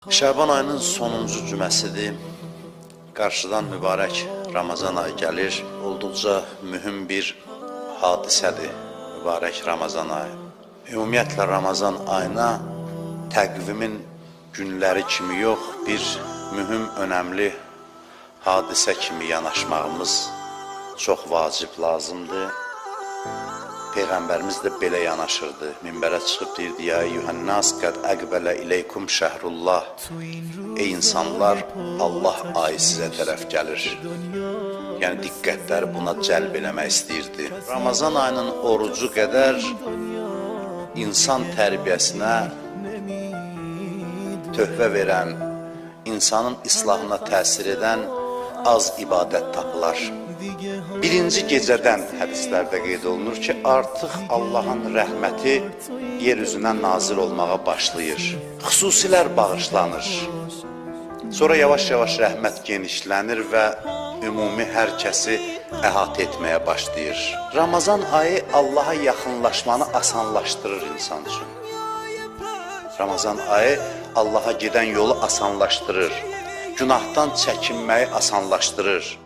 Şaban ayının sonuncu cüməsidir. Qarşıdan mübarək Ramazan ayı gəlir. Olduqca mühüm bir hadisədir mübarək Ramazan ayı. Ümumiyyətlə Ramazan ayına təqvimin günləri kimi yox, bir mühüm, önəmli hadisə kimi yanaşmağımız çox vacib lazımdır. Peyğəmbərimiz də belə yanaşırdı. Minbərə çıxıb deyirdi: "Ya eyyuhənnas, qəd əqbələ ileykum şəhrullah." Ey insanlar, Allah ayı sizə tərəf gəlir. Yəni diqqətləri buna cəlb eləmək istəyirdi. Ramazan ayının orucu qədər insan tərbiyəsinə töhfə verən, insanın islahına təsir edən az ibadət tapılar. Birinci gecədən hədislərdə qeyd olunur ki, artıq Allahın rəhməti yer üzünə nazil olmağa başlayır. Xüsusilər bağışlanır. Sonra yavaş-yavaş rəhmət genişlənir və ümumi hər kəsi əhatə etməyə başlayır. Ramazan ayı Allaha yaxınlaşmanı asanlaşdırır insan üçün. Ramazan ayı Allaha gedən yolu asanlaşdırır. Günahdan çəkinməyi asanlaşdırır.